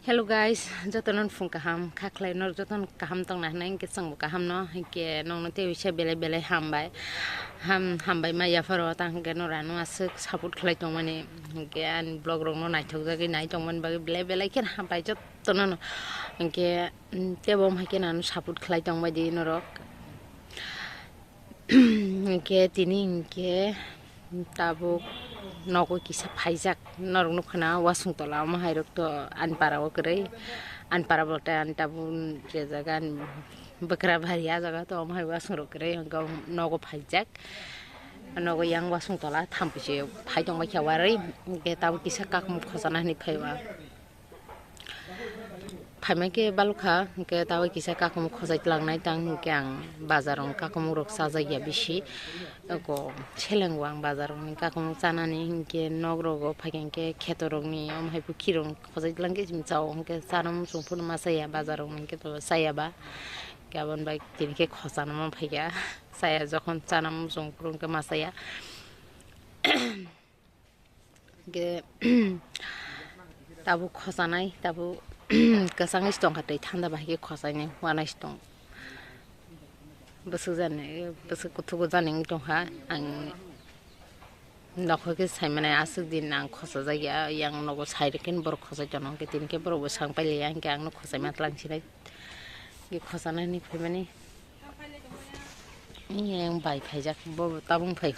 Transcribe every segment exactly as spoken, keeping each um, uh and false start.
Hello guys, jotono phung kaham, kha khlai nor jotono kaham tongna hinwi hinkhe chwngbo kaham no, hinkhe nongno tei uisa belai belai hambai. Ham, hambai ma yapharo ta hinkhe nor ano aswk support khlai tongmani, hinkhe ani vlog rokno naithok jagwi nai tongmani bagwi belai belai khe hambai jotono no. Hinkhe, mm, tebo hai khe nang support khlai tongbai di norok. Hinkhe tini hinkhe tabuk nogo kisa phaijak, norok nukha na wasung tola omo hai rok to ani para o kwrwi, ani para bolte ani tabuk je jaga ani bwkra bari a jaga to omo hai wasung rok kwrwi hinkhe nogo phaijak, nogo yang wasung tola thampui se phai tongbai kha warwi, hinkhe tabuk kisa kakhum khojana hinwi phaiwa. Phaima khe balukha, hinkhe tabuk kisa kakhum khojai tlangnai tang hinkhe ang bazar o kakhum rok chajakya bisi. Oko seleng o ang bazar o kakhum chanani hinkhe nok rogo phaikha hinkhe kheto rokni omo hai pukhi rok khojai tlangkhe chini chao hinkhe chana muchung phuru ma chaya bazar o hinkhe to chaya ba. Hinkhe aboni bai tini khe khojana ma phaikha chaya jokhon chana muchung phuru hinkhe ma chaya. Hinkhe tabuk khosanai, tabuk kwchangwi se tongkha tei thanda bai khe khosainai uanai se tong. Bwswk jani, bwswk kuthuk jani wng tongkha. Ang nokhor khe saimani aswk din ang khosajakya, yang nogo sai rwkhe borok khosai tono, hinkhe tini khe borok bwsang pailiya, hinkhe ang no khosaima twlang sinai. Hinkhe khosanani phaimani. Yang bai phaijak, bo tabung phai.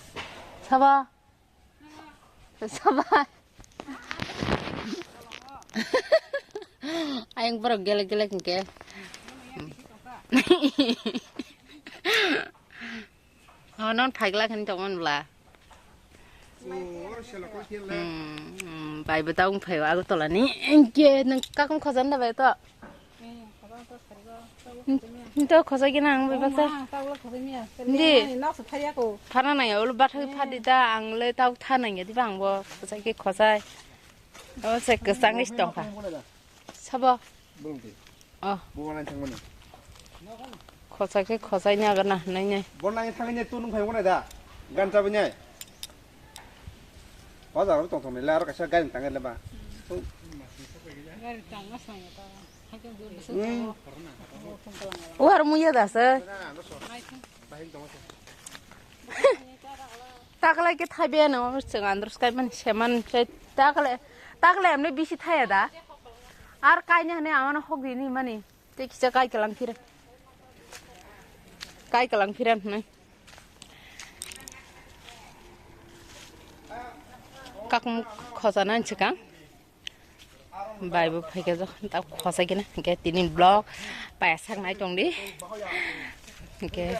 Sabo? Sabai. Ayang borok gelek gelek hinkhe. Oh, non phaigla khani tongmani bla. Hmm, hmm, bai bwtang phai Agartala ni. Hinkhe nang kakhum khojan da bai to. Nto khosai gina ang bai baksa. Ndi. Phana nai olo bathai phadi da ang le tau tha nai di bang bo khosai ke khosai. O se kwchang is tongkha. Sabo. Oh. Khosai ke khosai ni aga na nai nai. Bo nai thang ni tu nung phai bo nai da. Gan cha bo nai. Bazar o tong tong le aro kaisa gari tang le ba. Gari tang ma sai ta. Hmm. O har muya da se. Taklai ke thaibe no chwng andros kai man seman se taklai taklai amne bisi thaya da. Ar kaina hane amano hogri ni mani. Tei kisa kai kalang phira. Kai kalang phira hwnwi. Kakmuk khojana hinwi swkang. Bai bo phaikha jokhon ta khosai khe na. Hinkhe tini vlog paya sak nai tongdi. Hinkhe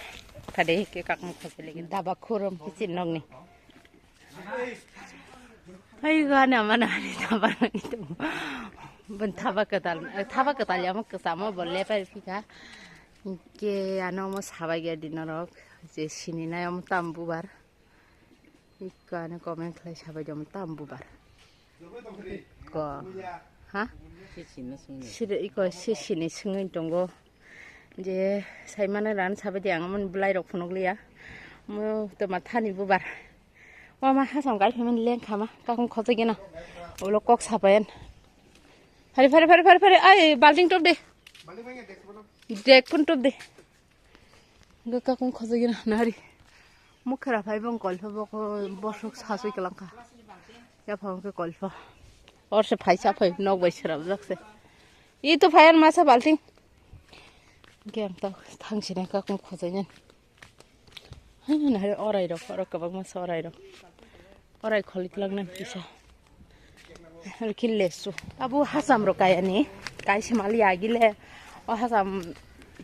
thade hinkhe kakmuk khosai lagi. Daba khurum kiching nokni. Hai gana mana ani thaba nang itu. Bon thaba katal, eh, thaba katal ya mo kasamo bolle pa phika. Ke ano mo sabai ya dinorok je sini na mo tambu bar. Ikka ano comment khlai sabai ya mo tambu bar. Ko ha? Sini iko sini sungin tongo. Je saimano ran sabai di ang mon belai rok phunuk liya. Mo to ma thani bubar. Wa ma hasam kai phaimani leng khama kakung khojai gena. Ulo kok sapayan. Phari phari phari phari phari ai balting top de. Dek pun top de. Ga kakung khojai gena nari. Mukhra phai bong kolpha boko bosok sasui kelangkha. Ya phang ke kolpha. Or se phai sa phai nok bai serap jak se. I to phayan masa balting. Hinkhe ang ta thang sini kakung khojai nani. Hai nani hai orai rok, oro kwbangma se orai rok. Orai kholi twlang nani kisa. Aro khe lesu. Abo hasam rok kaya ni. Kai se mali agi le. O hasam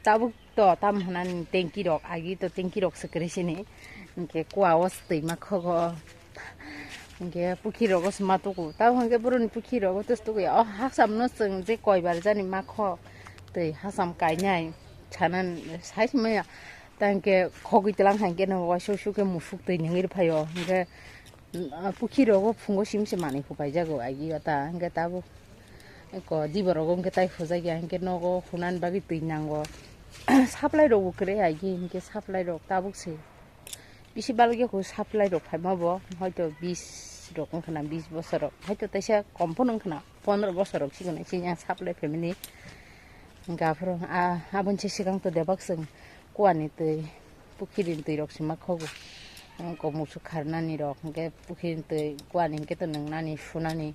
tabuk to tam hwnani tengki rok agi to tengki rok se kwrwi sini. Hinkhe kua o se twi ma khogo. Hinkhe pukhi rogo se ma tuku. Tabo hinkhe boroni pukhi rogo tus tuku ya. O hasam no chwng je koi bar jani ma kho. Twi hasam kainai sanan sai se maya. Ta hinkhe khogwi tlang hai khe no waisuk suk khe musuk twi nungwi rw phaio. Hinkhe, mm, pukhi rogo phungo sim se manwi hupai jago agi o ta. Hinkhe tabo ko dibo rogo hinkhe tai hujak ya. Hinkhe nogo hunan bagwi twi nango. Supply rok bo kwrwi agi hinkhe supply rok tabuk se. Bisi balokhe kho supply rok phaima bo, hoito bis rok wngkha na, bis bosor rok, haito teisa kom phano wngkha na, pondro bosor rok sigon sini ang supply family. Hwnkhe aphuru a-, aboni se swkang to debak chwng kuani twi, pukhiri ni twi rok se ma khogo. Wngkha musu kharnani rok, hwnkhe pukhiri ni twi kuani hwnkhe to nwngnani, sunani.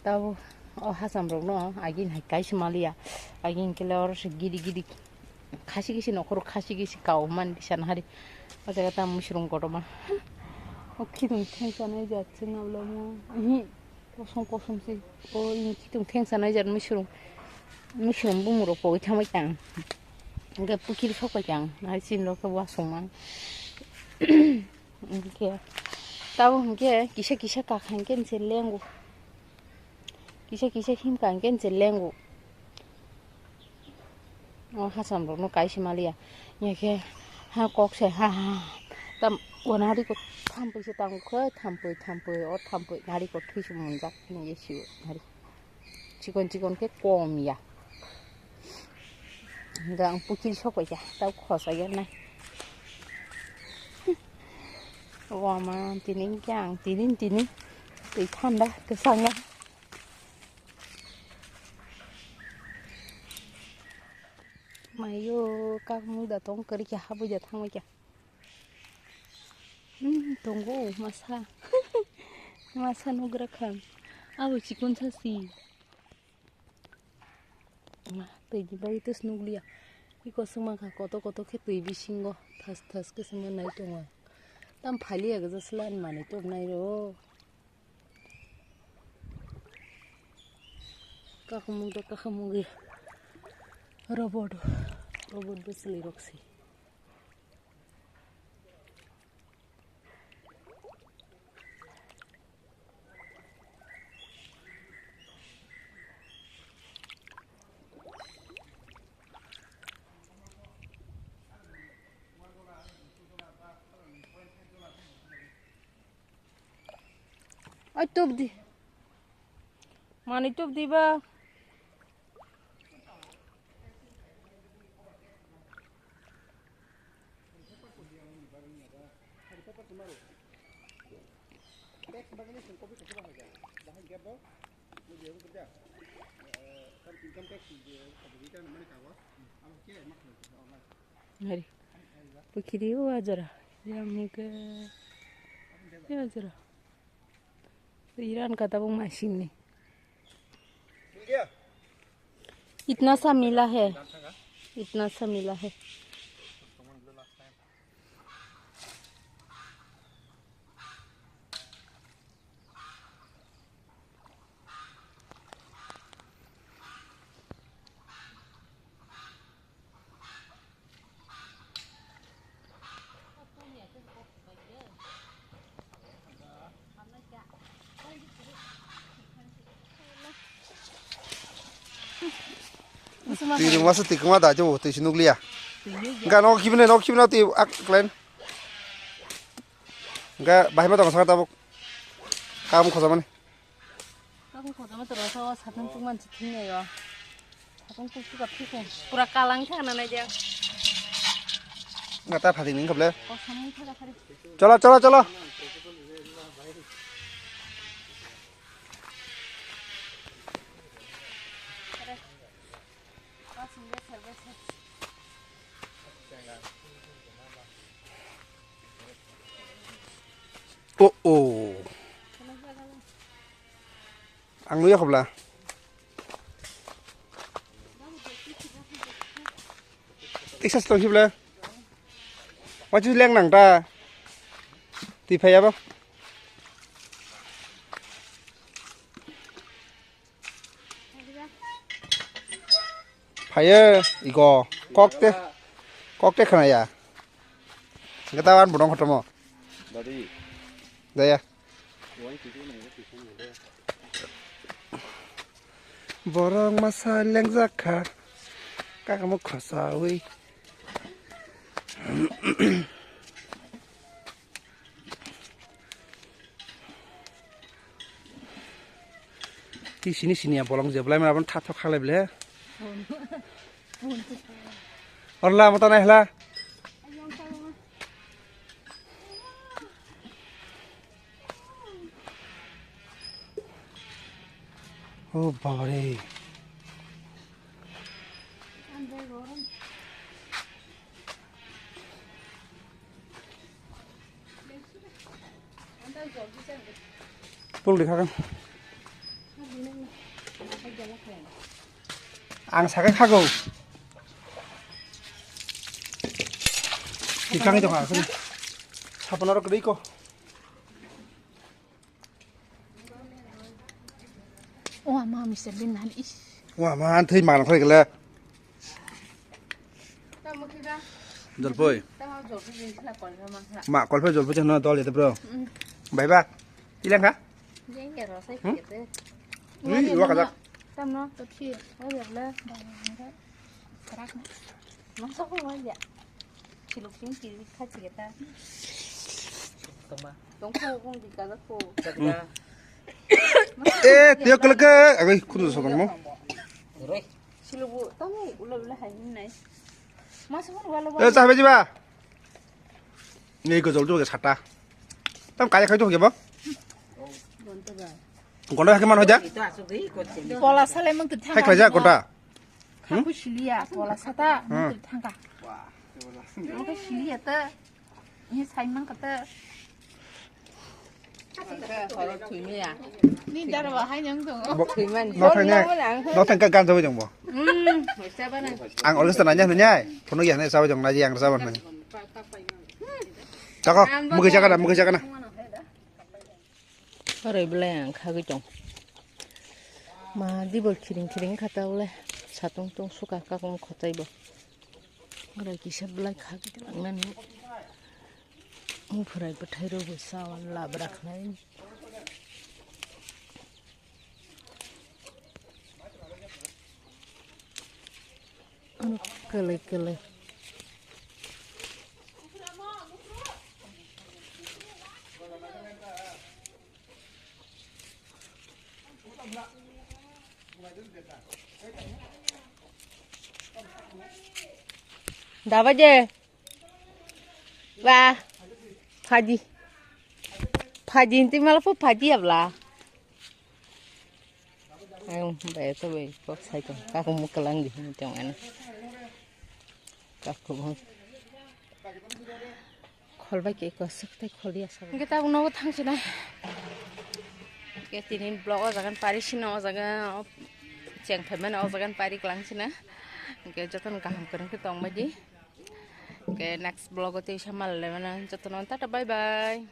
Tabo o hacham rokno agini hai kaisa maliya, agini hwnkhe le oro se giri giri. Khasi gisi nokhoro khasi gisi kau man bisa nahari. O jaga ta mushrung kotorma. O khidung thengsa nai jat se nabla mo. Ihi kosom kosom se. O ini khidung thengsa nai jat mushrung. Mushrung bumung rok pogwi thangbai tang. Hwnkhe pukhiri sok bai tang. Nai chini rok khe wasung man. Hwnkhe tabo hwnkhe kisa kisa kakha hwnkhe nse lengo. Kisa kisa himkha hwnkhe nse lengo. O hacham rokno kaisa maliya. Yakhe ha kok se ha ha. Tam wana hari ko thampui se tang khe thampui thampui o thampui hari ko thwi se munjak hinwi sio hari. Chikon chikon khe kom ya. Hwnkhe ang pukhiri sok bai kha, tei khosa ya nai. Wama tini hwnkhe ang tini tini twi thanda kwchangya. Mayo kak mung da tong kwrwi khe habwi da thangbai kha. Hmm, tongo masa. Masa nugra kha. Abo chikon sa si. Ma, twi ni bagwi tus nukliya. Iko swngma kha koto koto khe twi bisingo thas thas khe swngma nai tongo. Tam phaliya gajak swlan manwi tubunai ro. Kakhumung to kakhumung ya. Robot. Robot bwswlwi rok se. Oi, tup di. Mani tup di ba. Hari. Pukhiri o ajora. Yang ke. Ya ajora. Iran kata bung masing ni. Itna sa mila hai. Itna sa mila hai. Twi rwngma se twi kwma da, tei bo twi se nukliya. Hwnkhe ano khibini, nok khibini twi ak klein. Hwnkhe bahai ma tongo saka tabuk. Kaam khojamani. Kaam khojama to rasa o satung tung man se thwngnaio. Satung tung suka thwkung. Pura kalang khe ana nai dia. Hwnkhe ta phating ning kable. Kosom wng khe da phari. Cholo, cholo, cholo. Oh, oh. Ang nuya khobla. Texas tong sibla. Wachu leng nang ta. Twi phai abo. Phaio iko kok te, kok te khwnaya. Hwnkhe ta ang bono kotorma. Dadi. Daya. Borok masa lengjak kha. Kaka mo khosawi. Ti sini sini ya bolong je belai ma abon thak thok khalai ble. Orla mata nai hla. O baba re. Pul di khakan. Ang sakha khago. Tikang itu khakan. Sapana rok riko. O ama, Mister Bean nani is. Wa ma an thwi ma khlai gele. Jolpoi. Ma kolphe jolpoi chano dol yate bro. Bai ba. Tilang kha? Jeng ya rosai kete. Ui, wa kajak. Tamno to thi. Oi ya bla. Sarak. Masa ko wa ya. Siluk sing kiri kha chigeta. Tongkho bung di kajak ko. Eh, tiyo keleke. Agoi, kudu sokong mo. Silubu, tamu ula ula hai nai. Masa ko wala Eh, wala. Sahabe jiba. Ni ko jol jol ke sata. Tam kaya khai to ke ba? Gonta ba. Gonta ke man hoja? Pola sale mang tu thang. Khai khai ja gonta. Khaku siliya, pola sata, Hmm. Nang thangka. Nang siliya ta. Ini sai mang kata. Ni darwa hai nang tu. Bo-, no thang ne, no thang ka gan sabai jong bo. Hmm. Ang always ta nanya nanya. Kono ya ne sabai jong naji ang sabai nanya. Tako, mugi jaga na, mugi jaga na. Oro belai ang khagwi tong. Ma dibol khiring khiring kha ta ule. Satung tung suka kakung khotai bo. Oro kisa belai khagwi tong nani. Muphurai bwthai rok bo sawan labra khlai. Ano kwlwi kwlwi. Dabai de. Ba. Phaji. Phaji hinti mala phu phaji abla. Ang bai to bai kok sai tong. Kaku mukalang di hinti tong ani. Kaku bang. Khol bai ke kosok tai khol ya sa. Hingke tabuk nogo thang sinai. Hingke tini vlog o jagan pari sino o jaga o cheng phaimani o jagan pari klang sina. Hingke jotono kaham kwrwng khe tong bai di. Hingke next vlog o teisa mal le mano jotono tata bye bye.